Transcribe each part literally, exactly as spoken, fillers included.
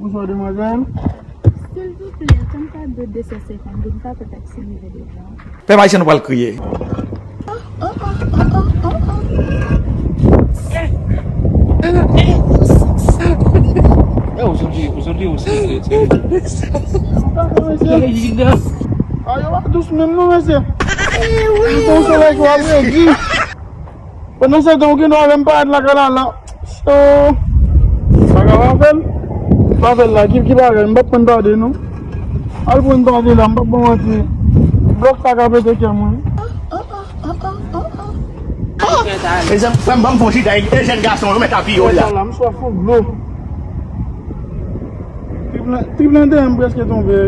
Bonswa, demwazèl. Silvouplè, tann kado de san senkant goud, m ka pran taksi rive devan. Pèp ayisyen, nou pral kriye. Eh, ou santi, ou santi, ou santi. Ayo, pa dous menm non, mesye. Ou konn se lè w ap redi. Pandan se tan, ou gen dwa wè m parèt lakay la, la. So, pa ka pa fè l. Pa fè l la, ki, ki bagay, m p ap pran tande, non. Al pran tande la, m p ap ba w manti. Blòk sa ka pete kè mwen. Mezanmi, frè m, ban m fon chita, e jèn gason yo mèt apiye w la. La, m swaf yon dlo. Trip lan, trip lan dèyè m prèske tonbe.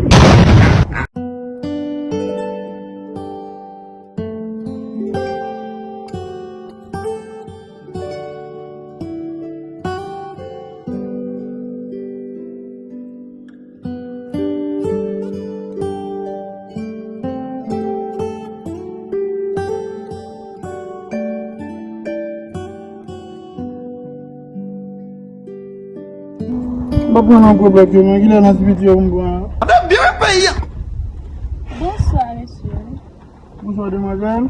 M pa pran nan gwo blòk yo, non. Kilè nan ti piti yo pou m pran? Ap byen peyi a. Bonswa, mesye. Bonswa, demwazèl.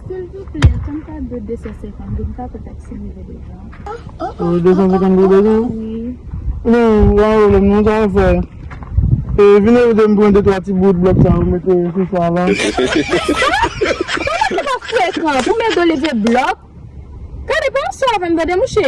Silvouplè, tann kado de san senkant goud, m ka pran taksi rive devan. Oh, de san senkant goud bezwen? Wi. Non, pa pwoblèm, non, sa va fè. E, vin ede m pran de twa ti bout blòk sa, ou mete sou sa la. Kòman se pa frekan pou m ede w leve blòk? Gade, pa ansanm avè m, tande, mouche.